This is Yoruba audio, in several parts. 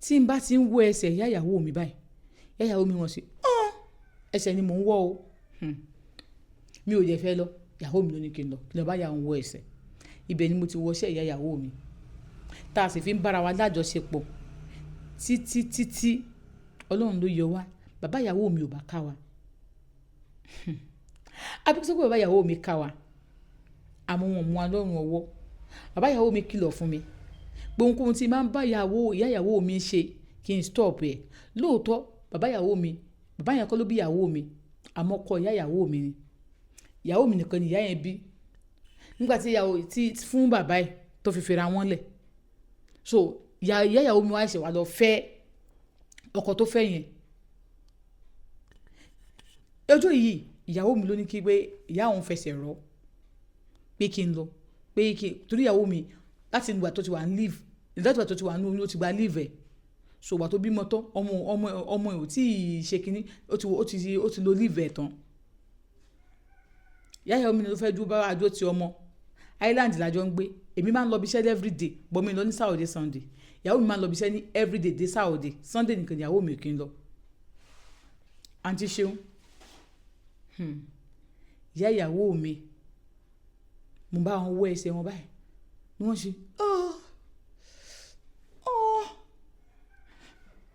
Tí n bá ti ń wọ ẹsẹ̀ ìyá ìyàwó mi báyìí, ìyá ìyàwó mi wọ́n sí, "Ọ́n! Ẹsẹ̀ ni mò ń wọ o." Mi ò dẹ̀ fẹ́ lọ. Ìyàwó mi ló ní kí n lọ. Kí n lọ bá ìyá òun wọ ẹsẹ̀. Ibẹ̀ ni mo ti wọ iṣẹ́ ìyá ìyàwó mi. Táa sì fi ń bá ara wa lájọṣepọ̀ títí títí Ọlọ́run ló yọ wá. Bàbá ìyàwó mi ò bá ká wa. Àbí kí n sọ pé bàbá ìyàwó mi ká wa. Àmọ́ wọn mú wa lọ́rùn ọwọ́. Bàbá ìyàwó mi kìlọ̀ fún mi pé ohunkóhun tí màá ń bá ìyàwó, ìyá ìyàwó mi ṣe kí n stop ẹ̀. Lóòótọ́ bàbá ìyàwó mi, bàbá yẹn kọ́ ló bí ìyàwó mi, àmọ́ ọkọ ìyá ìyàwó mi ni. Ìyàwó mi nìkan ni ìyá yẹn bí. Nígbà tí ìyàwó tí fún bàbá ẹ̀ tó fi fira wọn lẹ̀. So ìyá ìyàwó mi wá ṣẹ̀ wá lọ fẹ́ ọkọ tó fẹ́ yẹn. Ọjọ́ yìí ìyàwó mi ló ní kí pé ìyá òun fẹsẹ̀ rọ pé kí n lọ, pé kí torí ìyàwó mi láti ìgbà tó ti wà ní leave, láti ìgbà tó ti wà ní oyún ó ti gba leave ẹ̀. So ìgbà tó bímọ tán, ọmọ ẹ̀ ò tí ì ṣe kíní, ó ti lo leave ẹ̀ tán. Ìyá ìyàwó mi ló fẹ́ dúró bá wa dúró ti ọmọ. Island la jọ ń gbé. Èmi máa ń lọ ibi iṣẹ́ every day, but mi ò lọ ní Saturday, Sunday. Ìyàwó mi máa ń lọ ibi iṣẹ́ ní every day dé Saturday. Sunday nìkan ni ìyàwó mi ò kí ń lọ. Àǹtí Ṣeun. Ìyá ìyàwó mi, mo bá wọn wọ ẹsẹ̀ wọn báyìí. Ni wọ́n ṣe, "Oh! Oh!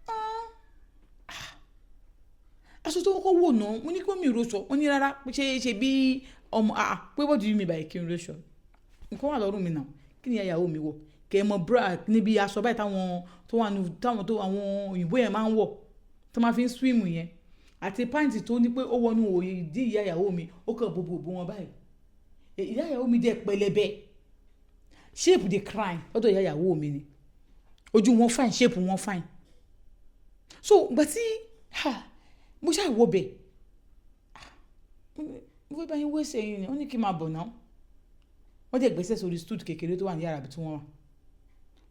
Oh!" Aṣọ tó kọ́kọ́ wò náà, mo ní kí mummy ro ṣọ. Wọ́n ní rárá pé ṣe bí ọmọ, àá, pé what do you mean by kí n ro ṣọ? Nǹkan wà lọ́rùn mi náà. Kí ni ìyá ìyàwó mi wọ̀? Kẹ́ ẹ mọ bra níbi aṣọ báyìí táwọn tó wà nù, táwọn tó àwọn òyìnbó yẹn máa ń wọ̀, tó máa fi ń swim yẹn. Àti pant tó ní pé ó wọnú òye ìdí ìyá ìyàwó mi, ó kàn bo gbogbo wọn báyìí. Ìyá ìyàwó mi dẹ̀ pẹlẹbẹ. Shape the crime lọ́dọ̀ ìyá ìyàwó mi ni. Ojú wọn fine, shape wọn fine. So ìgbà tí, ha, mo ṣáà wọ bẹ̀, mo fẹ́ bá yín wọ ẹsẹ̀ yín ni. Wọ́n ní kí n máa bọ̀ náà. Wọ́n dẹ̀ gbẹ́sẹ̀ sórí stool kékeré tó wà ní yàrá ibi tí wọ́n wà.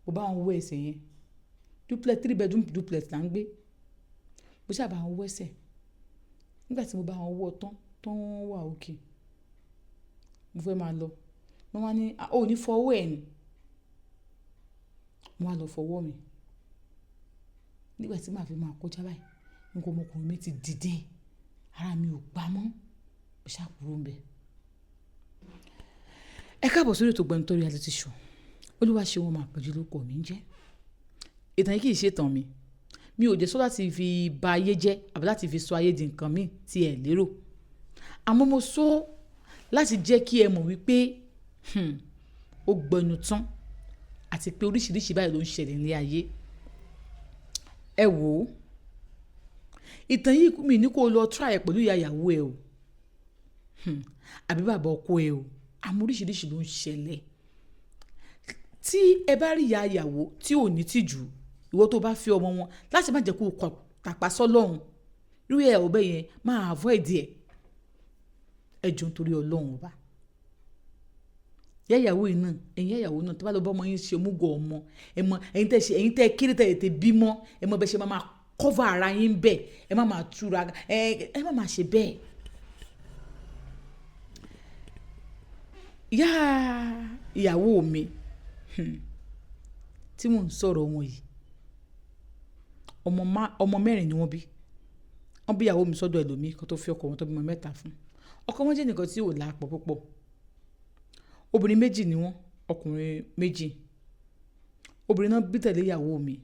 Mo bá wọn wọ ẹsẹ̀ yẹn. Duplex, three bedroom duplex là ń gbé. Mo ṣáà bá wọn wọ ẹsẹ̀. Nígbà tí mo bá wọn wọ tán, tán wà okay. Mo fẹ́ máa lọ. Wọ́n wá ní, "A, o ò ní fọ ọwọ́ ẹ ni." Mo wá lọ fọ ọwọ́ mi. Nígbà tí màá fi máa kọjá báyìí, nǹkan ọmọkùnrin mi ti dìde. Ara mi ò gbá mọ́. Mo ṣáà kúrò níbẹ̀. Ẹ káàbọ̀ sórí ètò Gbẹnutọ́ Reality Show. Olúwaṣeun ọmọ àpọ̀jù lórúkọ mi ń jẹ́. Ìtàn yìí kì í ṣe ìtàn mi. Mi ò dé sọ láti fi ba ayé jẹ́ àbí láti fi sọ ayé di nǹkan mi tí ẹ lérò. Àmọ́ mo sọ láti jẹ́ kí ẹ mọ̀ wípé, ó gbẹnu tán àti pé oríṣiríṣi báyìí ló ń ṣẹlẹ̀ ní ayé. Ẹ wò ó. Ìtàn yìí mi ní kó lọ try ẹ pẹ̀lú ìyá ìyàwó ẹ o. Àbí bàbá ọkọ ẹ o. Àmọ́ oríṣiríṣi ló ń ṣẹlẹ̀. Tí ẹ bá rí ìyá ìyàwó tí ò ní tìjú, ìwọ tó bá fi ọmọ wọn láti má jẹ́ kó kọ tàpá sọ́lọ́run, irú ìyá ìyàwó bẹ́ẹ̀ yẹn máa avoid ẹ̀. Ẹ jọ̀ọ́ nítorí Ọlọ́run ọba. Ìyá ìyàwó yìí náà, ẹ̀yin ìyá ìyàwó náà, tí bá lọ bá ọmọ yín ṣe omugwo ọmọ, ẹ mọ̀, ẹ̀yin tẹ́ ṣe, ẹ̀yin tẹ́ kéré tẹ́ tètè bímọ, ẹ mọ̀ bẹ́ẹ̀ ṣe máa máa cover ara yín bẹ́ẹ̀, ẹ má máa túra, ẹ má máa ṣe bẹ́ẹ̀. Ìyá ìyàwó mi, tí mò ń sọ̀rọ̀ wọn yìí, ọmọ mẹ́rin ni wọ́n bí. Wọ́n bí ìyàwó mi sọ́dọ̀ ẹlòmíì kan tó fi ọkọ wọn tó bímọ mẹ́ta fún. Ọkọ wọn jẹ́ ẹnìkan tí ò lápọ̀ púpọ̀. Obìnrin méjì ni wọ́n, ọkùnrin méjì. Obìnrin náà bí tẹ̀lé ìyàwó mi.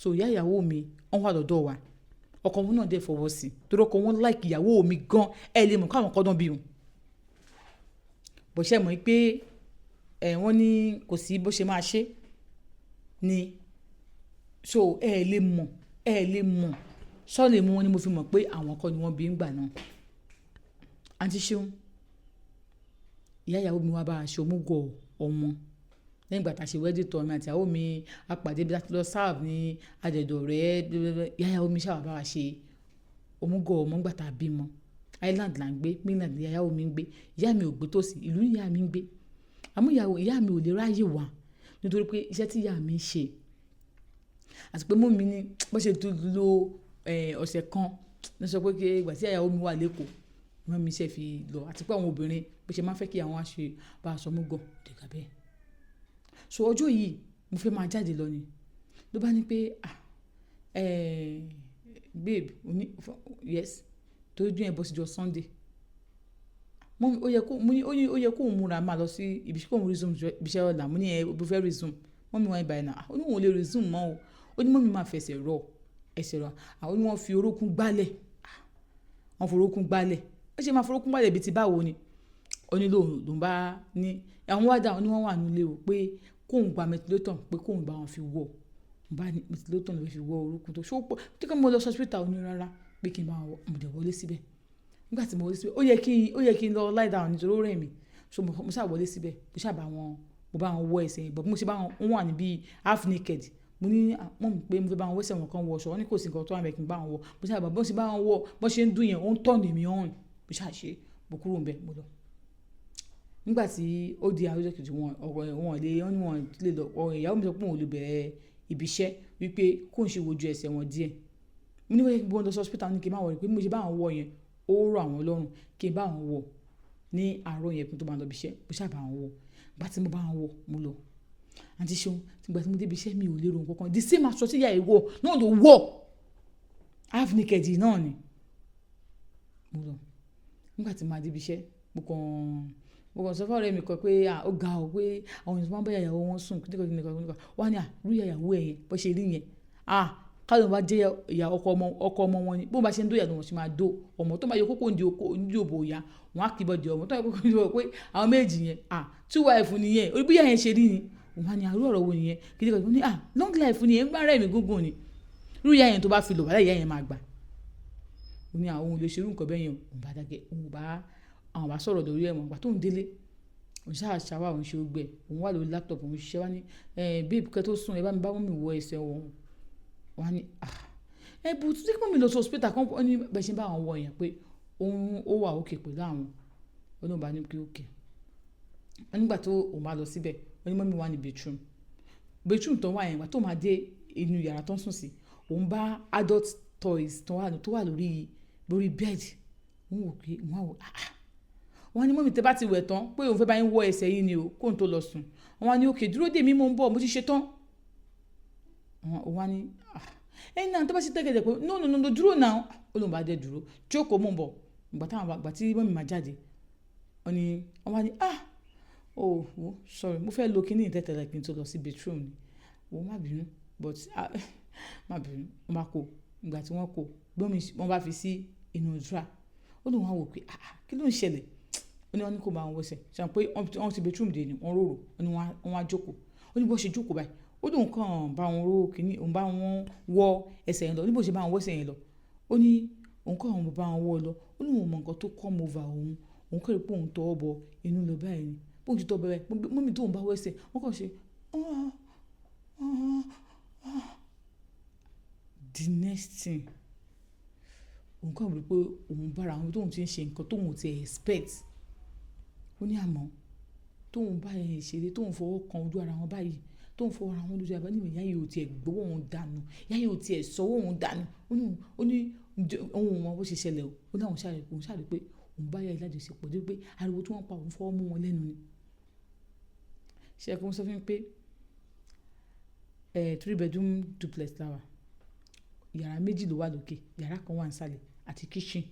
So ìyá ìyàwó mi, wọ́n wà lọ́dọ̀ wa. Ọkọ wọn náà dẹ̀ fọwọ́ sí i torí ọkọ wọn like ìyàwó mi gan. Ẹ lè mọ̀ káwọn kọ́ dán bí wọn. Bó ṣe mọ̀ pé, wọ́n ní kò sí bó ṣe máa ṣe ni. So ẹ lè mọ̀, ẹ lè mọ̀. Surname wọn ni mo fi mọ̀ pé àwọn kọ́ ni wọ́n bí nígbà náà. Àǹtí Ṣeun, ìyá ìyàwó mi wá bá wa ṣe omugwo ọmọ. Lẹ́yìn ìgbà tí a ṣe wedding tán, èmi àti ìyàwó mi a pàdé bí a ti lọ serve ní àjọ̀dún ọ̀rẹ́. Ìyá ìyàwó mi ṣà wá bá wa ṣe omugwo ọmọ nígbà tí a bímọ. Island là ń gbé, mainland ni ìyá ìyàwó mi ń gbé. Ìyá mi ò gbé tòsí, ìlú ní ìyá mi ń gbé. Àmọ́ ìyá mi ò lè ráyè wá nítorí pé iṣẹ́ tí ìyá mi ń ṣe àti pé mummy mi ní bó ṣe lo, ọ̀sẹ̀ kan ní sọ pé kí ìgbà tí ìyá ìyàwó mi wà lékòó, mummy mi ṣẹ̀ fi lọ àti pé àwọn obìnrin bó ṣe máa ń fẹ́ kí àwọn wá ṣe bá a sọ omugwo, dìgbà bẹ́ẹ̀. So ọjọ́ yìí mo fẹ́ máa jáde lọ ni. Ló bá ní pé, "Ah, babe," mo ní, "Yes." Torí ọjọ́ yẹn bọ́ sí ọjọ́ Sunday. Mummy, ó yẹ kó, mo ní, ó ní ó yẹ kó múra máa lọ sí ibi iṣẹ́, kó resume ibi iṣẹ́ ọ̀la. Mo ní ẹ, o fẹ́ resume. Mummy wá ní báyìí náà. Ó ní òun ò lè resume mọ́ o. Ó ní mummy máa fẹsẹ̀ rọ, ẹsẹ̀ rọ. Àwọn ní wọ́n fi orókún gbálẹ̀. Wọ́n fi orókún gbálẹ̀. Ó ṣe máa fi orókún gbálẹ̀ bí ti báwo ni? Ó ní lóun ló bá ní àwọn wá dà, ó ní wọ́n wà nínú ilé o pé kóun gba Mentholatum pé kóun bá wọn fi wọ̀. Mo bá ní Mentholatum ló fi wọ orókún tó ṣó pọ̀. Tí kò mo lọ sí hospital, ó ní rárá pé kí n bá wọn wọ̀. Mo dẹ̀ wọlé síbẹ̀. Nígbà tí mo wọlé síbẹ̀, ó yẹ kí n lọ lie down nítorí ó rẹ̀ mí. So mo ṣà wọlé síbẹ̀. Mo ṣà bá wọn, mo bá wọn wọ ẹsẹ̀ yẹn. But bí mo ṣe bá wọn, wọ́n wà níbí half naked. Mo ní mummy pé mo fẹ́ bá wọn wọ ẹsẹ̀ wọn kan wọ aṣọ. Wọ́n ní kò sí nǹkan tó wà níbẹ̀ kí n bá wọn wọ. Mo ṣà bá, bí mo ṣe bá wọn wọ, bó ṣe ń dùn yẹn, ó ń turn èmi on. Mo ṣà ṣe, mo kúrò níbẹ̀, mo lọ. Nígbà tí ó di àárọ̀ ọjọ́ kejì, wọn, ọ̀rọ̀ wọn lè, wọ́n ní wọ́n lè lọ. Ìyàwó mi sọ pé òun ò lè bẹ̀rẹ̀ ibi iṣẹ́ wípé kó ń ṣe wojú ẹsẹ̀ wọn díẹ̀. Mo ní wọ́n yẹ kí wọ́n lọ sí hospital, ní kí n má worry pé bí mo ṣe bá wọn wọ yẹn, ó rọ̀ àwọn lọ́rùn kí n bá wọn wọ ní àárọ̀ yẹn kí n tó máa lọ ibi iṣẹ́. Mo ṣà bá wọn wọ. Ìgbà tí mo bá wọn wọ, mo lọ. Àǹtí Ṣeun, ìgbà tí mo dé ibi iṣẹ́, mi ò lè ro nǹkan kan. The same aṣọ tí ìyá ẹ wọ̀ náà ló wọ̀. Half naked náà ni. Mo lọ. Nígbà tí màá dé ibi iṣẹ́, mo kàn sọ fún ọ̀rẹ́ mi kan pé, à, ó ga ọ pé àwọn ènìyàn tó máa ń bá ìyàwó wọn sùn kíníkan kíníkan kíníkan. Wọ́n á ní, à, irú ìyàwó ẹ yẹn, bó ṣe rí yẹn. Ah, ká ló bá jẹ́ ìyá ọkọ ọmọ wọn ni. Bó bá ṣe ń dó ìyá ni wọ́n ṣe máa dó ọmọ. Tó bá yọ kókó ní oko, ní òbò ìyá, wọ́n á kí bọ́ di ọmọ. Tó bá yọ kókó ní òbò pé àwọn méjì yẹn, ah, two wife nìyẹn. Orí bí ìyá yẹn ṣe rí ni. Òun á ní àárọ̀ ọ̀rọ̀ wo nìyẹn. Kíníkan. Mo ní, ah, long life nìyẹn, ń bá rẹ̀ mí gúngùn ni. Irú ìyá yẹn tó bá fi lò wá láì ìyá yẹn máa gbà. Ó ní àwọn ò lè ṣe irú nǹkan bẹ́ẹ̀ yẹn. Òun bá dákẹ́, òun bá, àwọn bá sọ̀rọ̀ lórí ẹ̀ mọ́. Ìgbà tó ń délé, òun ṣáà ṣàwà, òun ṣe gbogbo ẹ̀. Òun wà lórí laptop, òun ṣiṣẹ́ wá ní, "Babe, kí ẹ tó sùn, ẹ bá mi bá mummy wọ ẹsẹ̀ wọn." Wọ́n á ní, "Ah, ẹ but tí kí mummy lọ sí hospital kan." Ó ní bẹ́ẹ̀ ṣe ń bá àwọn wọ yẹn pé òun ó wà okay pẹ̀lú àwọn. Ó ní òun bá ní pé okay. Ó ní ìgbà tó òun bá lọ síbẹ̀, ó ní mummy wà ní bedroom. Bedroom tó wà yẹn, ìgbà tó máa dé inú yàrá tó ń sùn sí, òun bá adult toys tó wà lórí bed. Òun wò pé, òun á wò, ah ah. Wọ́n ní mummy, tẹ bá ti wẹ̀ tán pé òun fẹ́ bá yín wọ ẹsẹ̀ yín ni o, kó n tó lọ sùn. Wọ́n wá ní okay, dúró dè mí, mo ń bọ̀, mo ti ṣe tán. Òun wá ní, ah, ẹ̀yin náà tó bá ṣe tẹ́gẹ̀dẹ̀ pé no, no, no, no, dúró now. Ó lóun bá dé dúró, jókòó, mo ń bọ̀. Ìgbà tí mummy máa jáde, wọ́n ní, wọ́n wá ní, "Ah, oh, wo, sorry, mo fẹ́ lo kíní tẹ́tẹ̀lẹ̀ kí n tó lọ sí bedroom ni. Wo, má bínú, but ah, má bínú." Wọ́n bá kó. Ìgbà tí wọ́n kó, bí wọ́n bá fi sí inú drawer. Ó lóun wá wò pé, ah, kí ló ń ṣẹlẹ̀? Ó ní wọ́n ní kó bá wọn wẹsẹ̀. Ṣé pé wọ́n ti bedroom dé ni, wọ́n rorò. Ó ní wọ́n á jókòó. Ó ní bó ṣe jókòó báyìí, ó lóun kàn bá wọn ró kíní, òun bá wọn wọ ẹsẹ̀ yẹn lọ. Ó ní bó ṣe bá wọn wọ ẹsẹ̀ yẹn lọ. Ó ní òun kàn bá wọn wọ lọ. Ó ní òun mọ nǹkan tó come over òun. Òun kàn rí pé òun tọwọ́ bọ inú lọ báyìí ni. Bó ti tọ́ bọ báyìí, mummy tó ń bá wọ ẹsẹ̀, wọ́n kàn ṣe, ah, ah, ah. The next thing, òun kàn rí pé òun bá ara àwọn tóun ti ń ṣe nǹkan tóun ò tí expect. Ó ní àmọ́ tóun bá yẹn ṣeré, tóun fọwọ́ kan ojú ara wọn báyìí, tóun fọwọ́ ara wọn lójú ara báyìí, ní ìyá yìí ò tí ẹ gbọ́wọ́ òun dànù. Ìyá yìí ò tí ẹ sọwọ́ òun dànù. Ó ní òun ò mọ bó ṣe ṣẹlẹ̀ o. Ó ní àwọn ṣàrí, òun ṣàrí pé òun bá ìyá yìí lájọṣepọ̀ débi pé ariwo tí wọ́n pa, òun fọwọ́ mú wọn lẹ́nu ni. Ṣé ẹ kí wọ́n sọ fún mi pé, three bedroom duplex la wà. Yàrá méjì ló wà lókè, yàrá kan wà nísàlẹ̀ àti kitchen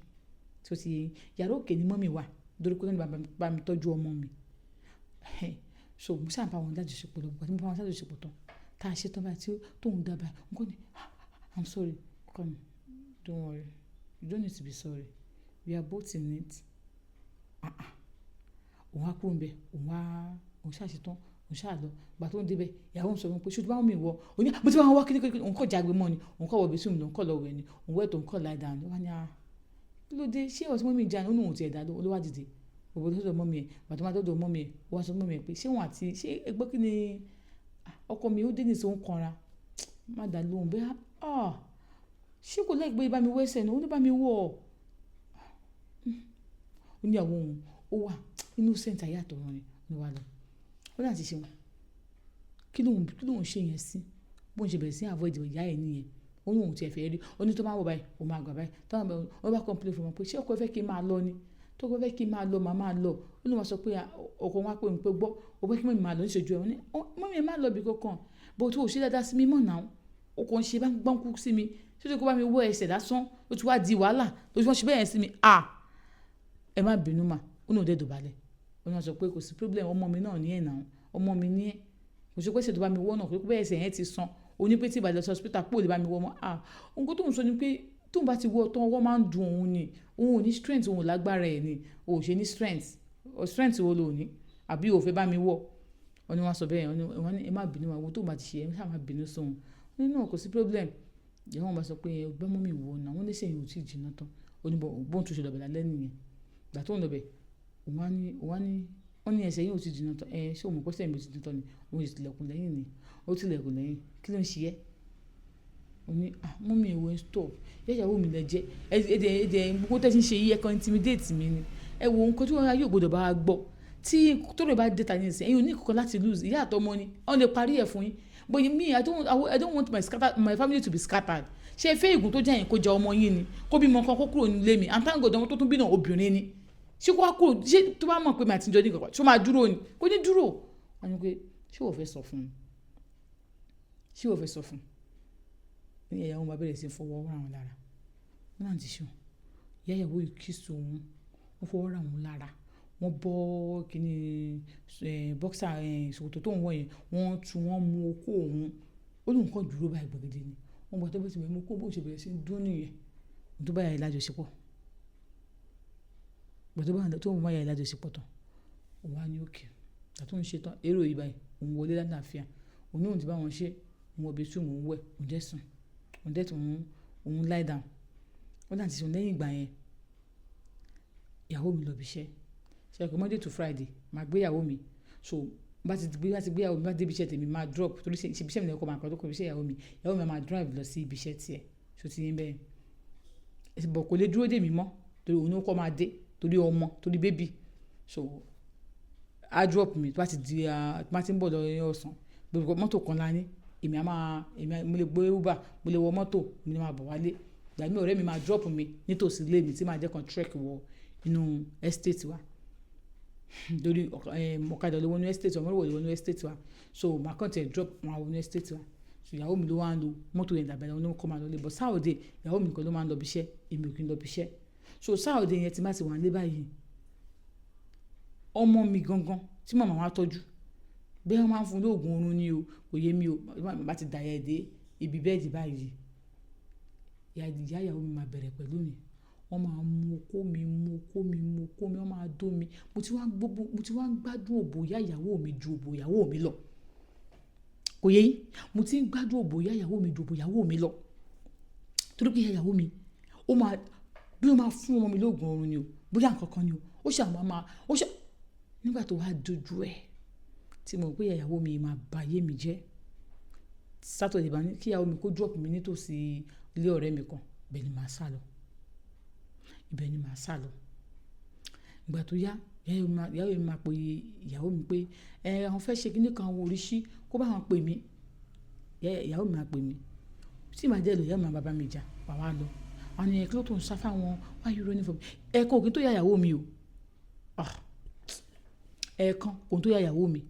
tí ó ti yé yín. Yàrá òkè ni mummy wà nítorí pé wọ́n bá mi tọ́jú ọmọ mi. So mo ṣà bá wọn lájọṣepọ̀ lọ. Ìgbà tí mo bá wọn lájọṣepọ̀ tán, tá a ṣe tán báyìí tí tóun dá báyìí, òun kọ́ ni, "Ah, I'm sorry." Come, don't worry. You don't need to be sorry. We are both in it. Ah ah. Òun á kúrò níbẹ̀, òun á, òun ṣà ṣe tán, òun ṣà lọ. Ìgbà tó ń dé bẹ̀, ìyàwó òun sọ fún un pé ṣé o ti bá mummy wọ? Ó ní mo ti bá wọn wọ kíni kíni. Òun kàn jágbe mọ́ ni. Òun kàn wọ bathroom lọ, òun kàn lọ wẹ̀ ni. Òun wẹ̀ tó, òun kàn lie down. Ó wá ní, ah, kí ló dé? Ṣé ìwọ tí mummy jà ni? Ó ní òun ò tí ẹ̀ dá lóhùn. Ó ló wá dìde. Gbogbo tó dọ̀dọ̀ mummy ẹ̀. Ìgbà tó máa dọ́dọ̀ mummy ẹ̀, ó wá sọ fún mummy ẹ̀ pé ṣé òun àti, ṣé ẹ gbọ́ kí ni ọkọ mi ó dé nísìnyí, ó ń kanra. Má dà lóhùn bẹ́ẹ̀. Ah, ṣé kò like pé bá mi wẹ́sẹ̀ ni? Ó ní bá mi wọ̀. Ó ní ìyàwó òun, ó wà innocent ayé àtọ̀run ni. Ó ní wá lọ. Ó ní àǹtí Ṣeun. Kí lóhun ṣe yẹn sí? Bó ń ṣe bẹ̀rẹ̀ sí avoid ìyá ẹ̀ nìyẹn. Ó ní òun tí ẹ fẹ́ rí. Ó ní tó bá wọ̀ báyìí, ó máa gbà báyìí. Tó bá wọ̀, ó bá complain fún wọn pé ṣé ọkọ ẹ fẹ́ kí n máa lọ ni? Tó ọkọ fẹ́ kí n máa lọ, màá máa lọ. Ó ní wọ́n sọ pé ọkọ wọn á pè mí pé gbọ́, ó fẹ́ kí mummy máa lọ níṣojú ẹ. Ó ní mummy ẹ má lọ ibi kankan. But ó ṣe dáadáa sí mi mọ́ now. Ó kàn ṣe báńkú sí mi. Ṣé kó bá mi wọ́ ẹsẹ̀ lásán, ó ti wá di wàhálà, ó ti wá ṣe bẹ́ẹ̀ yẹn sí mi. Ah! Ẹ má bínú mà. Ó ní òun dẹ̀ dọ̀bálẹ̀. Ó ní wọ́n sọ pé kò sí problem, ọmọ mi náà ní ẹ̀ now. Ọmọ mi ní ẹ́. Kò sí pé ẹsẹ̀ tó bá mi wọ́ náà, kò sí pé ẹsẹ̀ yẹn ti san. Ó ní pé tí ìbá lọ sí hospital pé ò lè bá mi wọ́ mọ́. Ah! Nǹkan tó ń sọ ni pé tó bá ti wọ́ tán, ọwọ́ máa ń dùn òun ni. Òun ò ní strength, òun ò lágbára ẹ̀ ni. O ò ṣe ní strength. Strength wo lo ní? Àbí o ò fẹ́ bá mi wọ́? Ó ní wọ́n sọ bẹ́ẹ̀. Wọ́n ní ẹ má bínú mà, ohun tó bá ti ṣe, ẹ má bínú sí òun. Ó ní no, kò sí problem. Ìyàwó wọn bá sọ pé ẹ bá mummy wò náà, wọ́n ní ẹsẹ̀ yẹn ò tí ì jiná tán. Ó ní bóun tún ṣe lọ bẹ̀ lálẹ́ nìyẹn. Ìgbà tó ń lọ bẹ̀, òun wá ní, wọ́n ní ẹsẹ̀ yìí ò tí ì jiná tán. Ẹ ṣé o mọ̀ pé ẹsẹ̀ mi ò tí ì jiná tán ni? Òun sì tilẹ̀kùn lẹ́yìn ni. Ó tilẹ̀kùn lẹ́yìn. Kí ló ń ṣe ẹ́? Ó ní, ah mummy ẹ wò ẹ stop. Ìyá ìyàwó mi lẹ jẹ́. Ẹ dẹ̀, ẹ dẹ̀, gbogbo tí ẹ ti ń ṣe yìí, ẹ kan intimidate mi ni. Ẹ wo nǹkan tí ayé ò gbọdọ̀ bá wa gbọ́. Tí tó lè bá dé ta ní ìsìn, ẹ̀yin ò ní nǹkan láti lose. Ìyá àti ọmọ ni. Wọ́n lè parí ẹ̀ fún yín. But me, I don't want my family to be scattered. Ṣé ẹ fẹ́ ègún tó jẹ́ yẹn kó jẹ ọmọ yín ni? Kó bímọ kan kó kúrò nílé mi. And thank God ọmọ tó tún bí náà obìnrin ni. Ṣé kó wá kúrò? Ṣé tó bá mọ̀ pé màá ti jọ ní nǹkan kan, ṣé ó máa dúró ni? Kò ní dúró. Wọ́n ní pé ṣé ìwọ fẹ́ sọ fún un? Ṣé ìwọ fẹ́ sọ fún un? Ní ìyàwó bá bẹ̀rẹ̀ sí í fọwọ́ ra wọn lára. Wọ́n náà ti ṣe òun. Ìyá ìyàwó yìí kiss òun. Wọ́n fọwọ́ ra òun lára. Wọ́n bọ́ kíní, boxer, ṣòkòtò tó ń wọ̀ yẹn. Wọ́n tú, wọ́n mú okó òun. Ó ní nǹkan dúró báyìí gbọ̀gede ni. Wọ́n gbà tó bá ti bẹ̀rẹ̀ mú okó, bó ṣe bẹ̀rẹ̀ sí í dún nìyẹn. Ohun tó bá ìyá yìí lájọṣepọ̀. Ìgbà tó bá, tó ń bá ìyá yìí lájọṣepọ̀ tán, òun wá ní okay. Ìgbà tó ń ṣe tán, èrò yìí báyìí, òun wọlé lálàáfíà. Òun ní òun ti bá wọn ṣe, òun wọ bathroom, òun wẹ̀, òun dẹ̀ sùn. Òun dẹ̀ tún, òun lie down. Ó ní àti sùn lẹ́yìn ìgbà yẹn, ìyàwó mi lọ ibi iṣẹ́. Ṣé ẹ pé Monday to Friday, màá gbé ìyàwó mi. So bá ti gbé ìyàwó mi, bá dé ibi iṣẹ́ tèmi, máa drop torí ṣe ibi iṣẹ́ mi ni ọkọ máa kọ́ tó kọ ibi iṣẹ́ ìyàwó mi. Ìyàwó mi máa drive lọ sí ibi iṣẹ́ tiẹ̀. Ṣé o ti yín bẹ́ẹ̀? But kò lè dúró dè mí mọ́ torí òun ló kọ́ máa dé torí ọmọ, torí baby. So á drop mi tó bá ti di, tó bá ti ń bọ̀ lọ ní ọ̀sán. Gbogbo mọ́tò kan la ní. Èmi a máa, èmi mo lè gbé Uber, mo lè wọ mọ́tò, mo lè máa bọ̀ wálé. Ìgbà mí ọ̀rẹ́ mi máa drop mi nítòsí ilé mi tí màá jẹ́ kan trek wọ inú estate wa. Torí ọ̀kadà ló wọ inú estate wa, mọ́tò ló wọ inú estate wa. So màá kàn tiẹ̀ drop wọn wọ inú estate wa. So ìyàwó mi ló wá ń lo mọ́tò yẹn dàbí ẹni kó máa lọ ilé. But Saturday, ìyàwó mi nìkan ló máa ń lọ ibi iṣẹ́, èmi ò kí ń lọ ibi iṣẹ́. So Saturday yẹn tí màá ti wà nílé báyìí, ọmọ mi gangan tí màmá wa tọ́jú, bí wọ́n máa ń fún un lóògùn oorun ni o, kò yé mi o. Bá ti dàyà dé ibi bed báyìí, ìyá ìyàwó mi máa bẹ̀rẹ̀ pẹ̀lú mi. Wọ́n máa mú okó mi, mú okó mi, mú okó mi, wọ́n máa dó mi. Mo ti wá ń gbádùn òbò ìyá ìyàwó mi ju òbò ìyàwó mi lọ. Kò yé yín? Mo ti ń gbádùn òbò ìyá ìyàwó mi ju òbò ìyàwó mi lọ. Torí pé ìyá ìyàwó mi, ó máa, bí ó máa fún ọmọ mi lóògùn oorun ni o, bóyá nǹkan kan ni o, ó ṣà máa, ó ṣà, nígbà tó wá dojú ẹ, tí mo rò pé ìyá ìyàwó mi máa ba ayé mi jẹ́. Saturday bá ní kí ìyàwó mi kó drop mi nítòsí ilé ọ̀rẹ́ mi kan, ibẹ̀ ni màá sálọ. Ibẹ̀ ni màá sálọ. Ìgbà tó yá, ìyàwó mi máa pe ìyàwó mi pé, ẹ, àwọn fẹ́ ṣe kíní kan àwọn oríṣi, kó bá wọn pè mí. Ìyàwó mi máa pè mí. Tí màá dé lọ, ìyàwó mi máa bá mi jà, màá wá lọ. Wọ́n ní ẹ kí ló tó ń sá fún wọn? Why you running from me? Ẹ̀ẹ̀kan ò kí n tó ya ìyàwó mi o. Ah! Ẹ̀ẹ̀kan kò tó ya ìyàwó mi.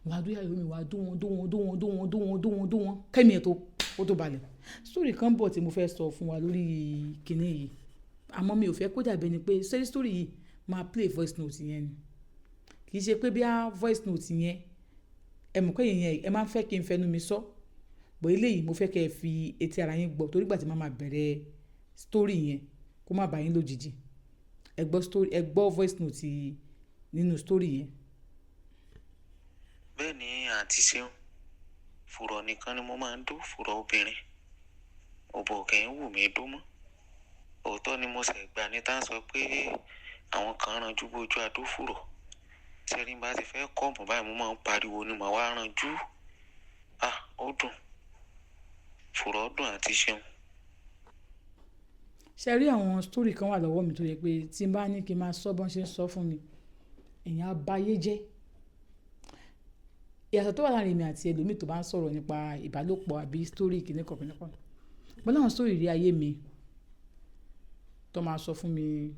Wà á dó ìyàwó mi, wà á dó wọn, dó wọn, dó wọn, dó wọn, dó wọn, dó wọn, dó wọn. Kẹ́mi ẹ̀ tó, ó tó balẹ̀. Story kan bọ̀ tí mo fẹ́ sọ fún wa lórí kíní yìí. Àmọ́ mi ò fẹ́ kó dàbí ẹni pé ṣé story yìí máa play voice note yẹn ni. Kì í ṣe pé bí a voice note yẹn, ẹ mọ̀ pé ìyẹn ẹ máa ń fẹ́ kí n fẹnu mi sọ. But eléyìí mo fẹ́ kí ẹ fi etí ara yín gbọ́ torí ìgbà tí màá máa bẹ̀rẹ̀ story yẹn kó má bá yín lójijì. Ẹ gbọ́ story, ẹ gbọ́ voice note nínú story yẹn. Bẹ́ẹ̀ ni àǹtí Ṣeun, fùrọ̀ nìkan ni mo máa ń dó, fùrọ̀ obìnrin. Òbò kì í wù mí dó mọ́. Òótọ́ ni mo ṣẹ̀ gbà ní tá ń sọ pé àwọn kan ranjú bójú adó fùrọ̀. Ṣẹ́rí bá ti fẹ́ come báyìí, mo máa ń pariwo ni màá wá ranjú. Ah! Ó dùn. Fùrọ̀ dùn, àǹtí Ṣeun. Ṣé ẹ rí àwọn story kan wà lọ́wọ́ mi tó jẹ́ pé tí n bá ní kí n máa sọ bó ṣe ń sọ fún mi, èèyàn á bá ayé jẹ́. Ìyàtọ̀ tó wà láàrin èmi àti ẹlòmíì tó bá ń sọ̀rọ̀ nípa ìbálòpọ̀ àbí story kìnìkan kìnìkan. Mo láwọn story ìrírí ayé mi tó máa sọ fún mi,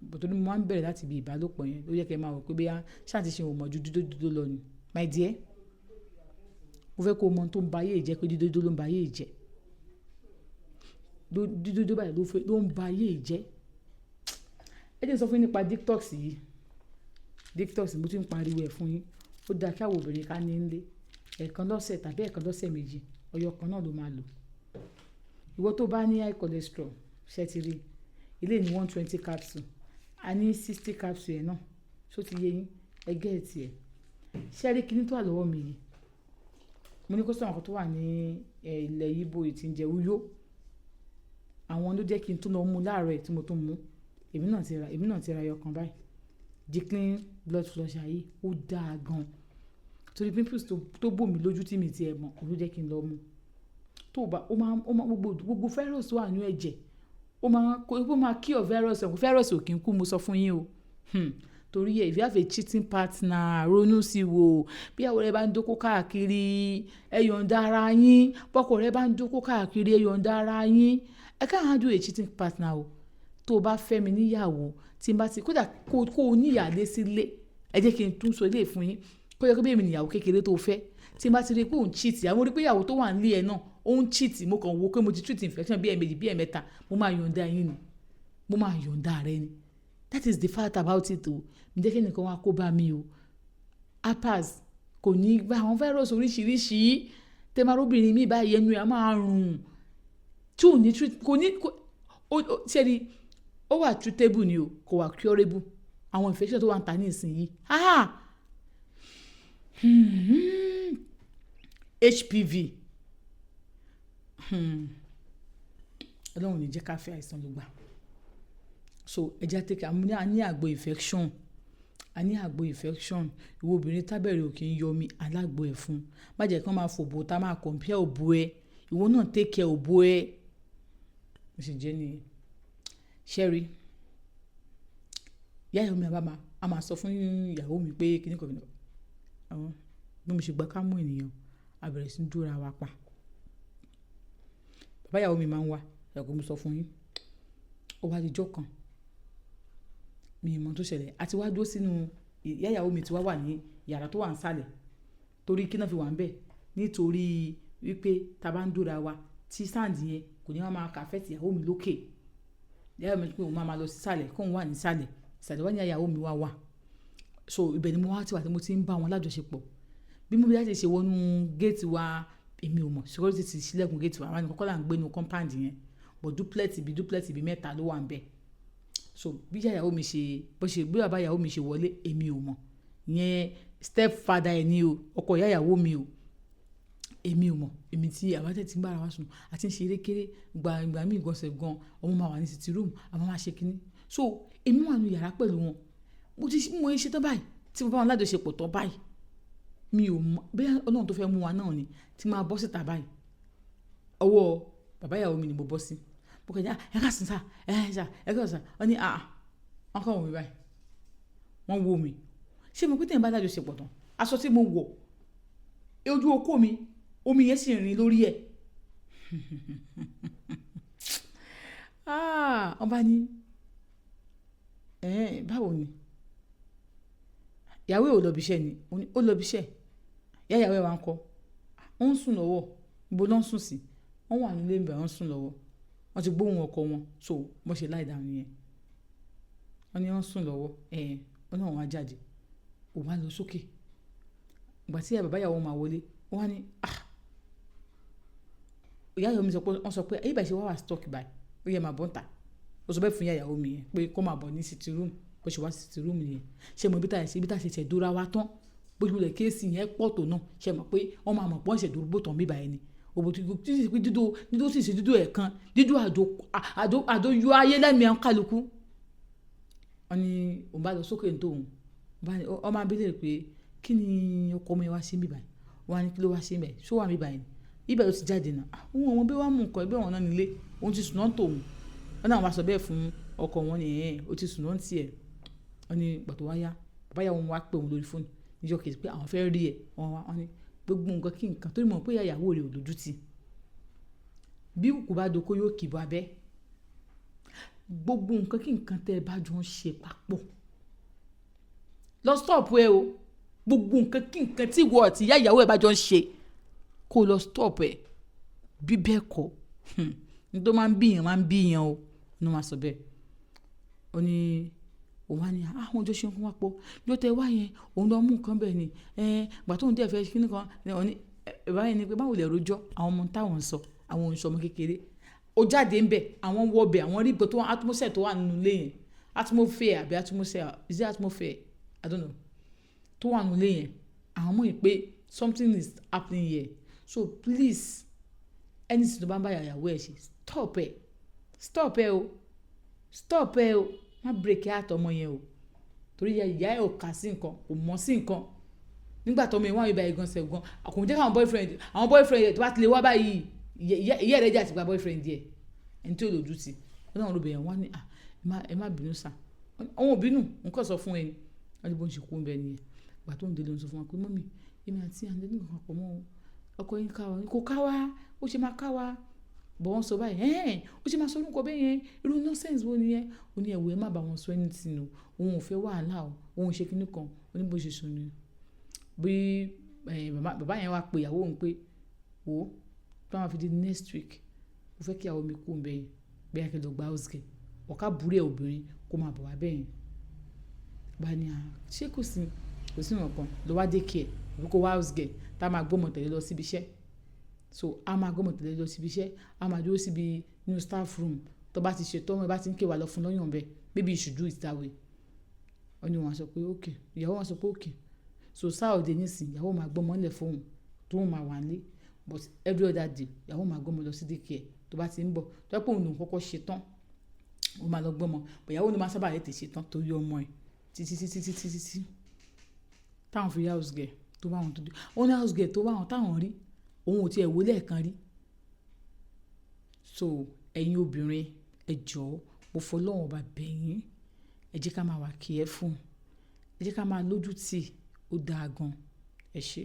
but torí mo máa ń bẹ̀rẹ̀ láti ibi ìbálòpọ̀ yẹn ló jẹ́ kí ẹ máa rò pé bí a ṣá ti ṣe ò mọ̀ ju dídó dídó lọ ni. My dear, Mo fẹ́ kó mọ ohun tó ń ba ayé jẹ́, pé dídódó ló ń ba ayé jẹ́. Dídódó báyìí ló ń ba ayé jẹ́. Ẹ jẹ́ n sọ fún yín nípa detox yìí. Detox mo ti ń pariwo ẹ̀ fún yín. Ó dáa kí àwọn obìnrin ká ní nílé. Ẹ̀ẹ̀kan lọ́sẹ̀ tàbí ẹ̀ẹ̀kan lọ́sẹ̀ méjì, ọyọ kan náà ló máa lò. Ìwọ tó bá ní high cholesterol, ṣé ẹ ti rí? Eléyìí ní 120 capsule. A ní 60 capsule ẹ̀ náà. Ṣé ó ti yé yín? Ẹ get ẹ̀. Ṣé ẹ rí kíní tó wà lọ́wọ́ mi yìí? Mo ní customer kan tó wà ní ilẹ̀ Igbo yìí tí ń jẹ Uyo. Àwọn ló jẹ́ kí n tún lọ mú láàárọ̀ yìí tí mo tún mú. Èmi náà ti ra ẹyọ kan báyìí. Jacqueline blood flusher yìí ó dáa gan. Torí pimples tó bò mí lójú tí mi ti ẹ̀ mọ̀, òun ló jẹ́ kí n lọ mú. Tó bá, ó máa gbogbo virus tó wà nínú ẹ̀jẹ̀, ó máa cure virus. Virus ò kí ń kú, mo sọ fún yín o. Torí ẹ, if you have a cheating partner, ronú sí wò. Bí ìyàwó rẹ bá ń dóko káàkiri, ẹ yọ̀ǹda ara yín. Bọ́kọ rẹ bá ń dóko káàkiri, ẹ yọ̀ǹda ara yín. I can't handle a cheating partner o. Tó bá fẹ́ mi níyàwó, tí n bá ti, kódà kó o ní ìyálé sílé, ẹ jẹ́ kí n tún sọ eléyìí fún yín. Kó jẹ́ pé bí èmi ni ìyàwó kékeré tó fẹ́, tí n bá ti rí pé òun cheat, àwọn rí pé ìyàwó tó wà nílé ẹ náà ó ń cheat, mo kàn wò pé mo ti treat infection bí ẹ̀ẹ̀mejì bí ẹ̀ẹ̀mẹ́ta, mo máa yọ̀ǹda yín ni. Mo máa yọ̀ǹda rẹ ni. That is the fact about it o. Mi jẹ́ kí ẹnìkan wá kó bá mi o. Herpes kò ní gba àwọn virus oríṣìíríṣìí. Tẹ máa rí obìnrin mi báyìí, ẹnu ẹ á máa rùn. Tí ò ní treat, kò ní, kò, ó, ṣé rí, ó wà treatable ni o, kò wà curable. Àwọn infection tó wà níta ní ìsìn yìí. Ah! HPV. Ọlọ́run ò ní jẹ́ ká fẹ́ àìsàn ló gbà. So ẹ jẹ́ take care. A ní àgbo infection. A ní àgbo infection. Ìwọ obìnrin tábẹ̀rẹ̀ ò kí ń yọ mí, alágbo ẹ̀ fún. Má jẹ́ kí wọ́n máa fòbò tá máa compare òbò ẹ. Ìwọ náà take care òbò ẹ. Mo sì jẹ́ ní. Ṣé rí? Ìyá ìyàwó mi a máa sọ fún ìyàwó mi pé kíni kan kíni kan. Àwọn bí mo ṣe gba ká mú ènìyàn, a bẹ̀rẹ̀ sí ní dúra wa pa. Bàbá ìyàwó mi máa ń wá, ẹ kò mo sọ fún yín. Ó wá di ọjọ́ kan. Mi ò mọ̀ ohun tó ṣẹlẹ̀. A ti wá dúró sínú, ìyá ìyàwó mi ti wá wà ní yàrá tó wà ní sàlẹ̀. Torí kí náà fi wà níbẹ̀? Nítorí wípé tí a bá ń dúra wa, tí sound yẹn kò ní máa affect ìyàwó mi lókè. Ìyá ìyàwó mi pé òun máa ma lọ sí sàlẹ̀, kó òun wà ní sàlẹ̀. Ìsàlẹ̀ wá ní ìyá ìyàwó mi wá wà. So ibẹ̀ ni mo wá ti wà tí mo ti ń bá wọn lájọṣepọ̀. Bí mo bí láti ṣe wọnú gate wa, èmi ò mọ̀. Security ti ṣílẹ̀kùn gate wa. Àwa nìkan kọ́ là ń gbé inú compound yẹn. But duplex bí mẹ́ta ló wà níbẹ̀. So bí ìyá ìyàwó mi ṣe, bó ṣe, bí bàbá ìyàwó mi ṣe wọlé, èmi ò mọ̀. Ìyẹn step father ẹ ní o, ọkọ ìyá ìyàwó mi o. Èmi ò mọ̀. Èmi tí àwa tẹ̀ tí ń bá ara wa sùn, a ti ń ṣe erékéré. Ìgbà mí ìgbọ̀nsẹ̀ gan, ọmọ máa wà ní sitting room, a máa máa ṣe kíní. So èmi wà nínú yàrá pẹ̀lú wọn. Mo ti, mo ṣe tán báyìí, tí mo bá wọn lájọṣepọ̀ tán báyìí. Mi ò mọ̀, bí Ọlọ́run tó fẹ́ mú wa náà ni tí máa bọ́ síta báyìí. Ọwọ́ bàbá ìyàwó mi ni mo bọ́ sí. Mo kàn ní, "Ẹ káàsán sir, ẹ sir, ẹ káàsán sir." Wọ́n ní, "Àá." Wọ́n kàn wò mí báyìí. Wọ́n wò mí. Ṣé mo pé tí ẹ̀yin bá lájọṣepọ̀ tán, aṣọ tí mo wọ̀, ojú okó mi, omi yẹn sì rìn lórí ẹ̀. Ah! Wọ́n bá ní, "Ẹ́n, báwo ni?" Ìyàwó ẹ ò lọ ibi iṣẹ́ ni. Ó ní, "Ó lọ ibi iṣẹ́." Ìyá ìyàwó ẹ wá ń kọ́. Ó ń sùn lọ́wọ́. Ibo ló ń sùn sí? Wọ́n wà nílé níbẹ̀, wọ́n ń sùn lọ́wọ́. Wọ́n ti gbóhùn ọkọ wọn. So bó ṣe lie down nìyẹn. Wọ́n ní wọ́n ń sùn lọ́wọ́. Ẹ̀n, wọ́n náà wọ́n á jáde. Òun wá lọ sókè. Ìgbà tí bàbá ìyàwó máa wọlé, wọ́n wá ní, "Ah!" Ìyá ìyàwó mi sọ pé, wọ́n sọ pé, "Ẹ̀yin bá ṣe wá wà stuck báyìí, ó yẹ máa bọ́ ńtà." Ó sọ bẹ́ẹ̀ fún ìyá ìyàwó mi yẹn pé kó máa bọ̀ ní sitting room. Bó ṣe wá sí sitting room nìyẹn. Ṣé mo bí táyà ṣe, bí táyà ṣe ṣẹ̀ dúra wa tán. Bó ṣe wulẹ̀ kí AC yẹn pọ̀ tó náà. Ṣé ẹ mọ̀ pé wọ́n máa mọ̀ pé wọ́n ṣẹ̀ dúró bó tán bí báyìí ni. Òbò tí sì pé dídó, dídó sì ṣe dídó ẹ̀kan, dídó àdó, àdó, àdó yọ ayé lẹ́mìí ọ̀nkálukú. Wọ́n ní òun bá lọ sókè ní tòun. Wọ́n máa bi léèrè pé kí ni ọkọ mi wá ṣe níbí báyìí? Wọ́n á ní kí ló wá ṣe níbẹ̀? Ṣé ó wà níbí báyìí ni? Ibẹ̀ ló ti jáde náà. Òun ò mọ̀ bí wọ́n mú nǹkan ẹbí wọn náà nílé. Òun ti sùn náà tòun. Wọ́n náà wá sọ bẹ́ẹ̀ fún ọkọ wọn ní, "Ẹ̀n, ó ti sùn náà tí ẹ." Wọ́n ní ìgbà tó wá yá, bàbá ìyàwó wọn wá pè òun lórí fóònù ní ọjọ́ kejì pé àwọn fẹ́ rí ẹ. Wọ́n wá, wọ́n ní gbogbo nǹkan kí nǹkan torí mo mọ̀ pé ìyá ìyàwó rẹ̀ ò lójú ti. Bí kùkù bá doko yóò kì bọ abẹ́. Gbogbo nǹkan kí nǹkan tẹ bá jọ ń ṣe papọ̀. Lọ stop ẹ o. Gbogbo nǹkan kí nǹkan tí ìwọ àti ìyá ìyàwó ẹ bá jọ ń ṣe. Kó lọ stop ẹ̀. Bí bẹ́ẹ̀ kọ́, ní tó máa ń bí èèyàn máa ń bí èèyàn o." Ní wọ́n máa sọ bẹ́ẹ̀. Ó ní òun wá ní àwọn ọjọ́ ṣe ń wá pọ̀. Lọ́jọ́ tẹ wá yẹn, òun lọ mú nǹkan bẹ́ẹ̀ ni. Ìgbà tó ń dẹ̀ fẹ́ kíni kan, ó ní, báyìí ni pé báwo lè rojọ́ àwọn ọmọ táwọn ń sọ, àwọn òun sọ ọmọ kékeré. Ó jáde ń bẹ̀, àwọn wọ bẹ̀, àwọn rí nǹkan tó wà, atmosphere tó wà nínú ilé yẹn. Atmosphere àbí atmosphere, is it atmosphere? I don't know. Tó wà nínú ilé yẹn. Àwọn mọ̀ pé something is happening here. So please, anything tó bá ń bá ìyàwó ẹ ṣe, stop ẹ. Stop ẹ o. Stop ẹ o. Má break heart ọmọ yẹn o. Torí ìyá ẹ ò kà sí nǹkan, kò mọ̀ sí nǹkan. Nígbà tó ọmọ yẹn wá ìbá yìí gan sef gan, kò ní jẹ́ káwọn boyfriend, àwọn boyfriend tó bá ti lè wá báyìí, ìyá rẹ̀ jẹ́ àti gba boyfriend ẹ̀. Ẹni tí ó lójú tì. Ó náà olóbìnrin wá ní, "Ah, ẹ má bínú sir." Òun ò bínú, òun kàn sọ fún ẹ ni. Wọ́n ní bó ń ṣe kú ń bẹ nìyẹn. Ìgbà tó ń délé, ó ń sọ fún wa pé, "Mummy, èmi àti àǹtí ní nǹkan pọ̀ mọ́ o. Ọkọ yín ká wa." Kò ká wa, ó ṣe máa ká wa. But wọ́n sọ báyìí, "Ẹ́n, ó ṣe máa sọ orúkọ bẹ́ẹ̀ yẹn, irú nonsense wo nìyẹn?" Ó ní, "Ẹ̀wọ̀, ẹ má bá wọn sọ anything o. Òun ò fẹ́ wàhálà o. Òun ò ṣe kíni kan." Ó ní bó ṣe sọ ni. Bí, bàbá yẹn wá pe ìyàwó òun pé, "Wò ó, tó máa fi di next week, mo fẹ́ kí ìyàwó mi kúrò níbẹ̀ yẹn. Bóyá kí ẹ lọ gba house girl. Or ká àbúrò ẹ̀ obìnrin kó máa bọ̀ wá bẹ́ẹ̀ yẹn." Bá ní, "À, ṣé kò sí, kò sí nǹkan lọ wá daycare àbí kó wá house girl tá a máa gbọ́mọ tẹ̀lé lọ síbi iṣẹ́." So a máa gbọ́mọ tẹ̀lé lọ síbi iṣẹ́, a máa dúró síbi nínú staff room. Tó bá ti ṣe tán, ọmọ bá ti ń ké wa lọ fún lọ́yàn bẹ́ẹ̀. Maybe you should do it that way. Ó ní wọ́n sọ pé okay. Ìyàwó wọn sọ pé okay. So Saturday nísìnyí, ìyàwó máa gbọ́mọ lẹ̀ fún òun tó máa wà nílé. But every other day, ìyàwó máa gbọ́mọ lọ sí daycare tó bá ti ń bọ̀. Tó jẹ́ pé òun lòún kọ́kọ́ ṣe tán, ó máa lọ gbọ́mọ. But ìyàwó ló máa sábà tètè ṣe tán torí ọmọ ẹ̀ títí títí títí títí táwọn fi rí house girl tó bá wọn tó dé. Ó ní house girl tó bá wọn táwọn rí, òun ò tí ẹ̀ wò lẹ́ẹ̀kan rí. So ẹ̀yin obìnrin, ẹ jọ̀ọ́, mo fọlọ́run ọba bẹ̀ yín. Ẹ jẹ́ ká máa wà careful. Ẹ jẹ́ ká máa lójú tì, ó dáa gan. Ẹ ṣé.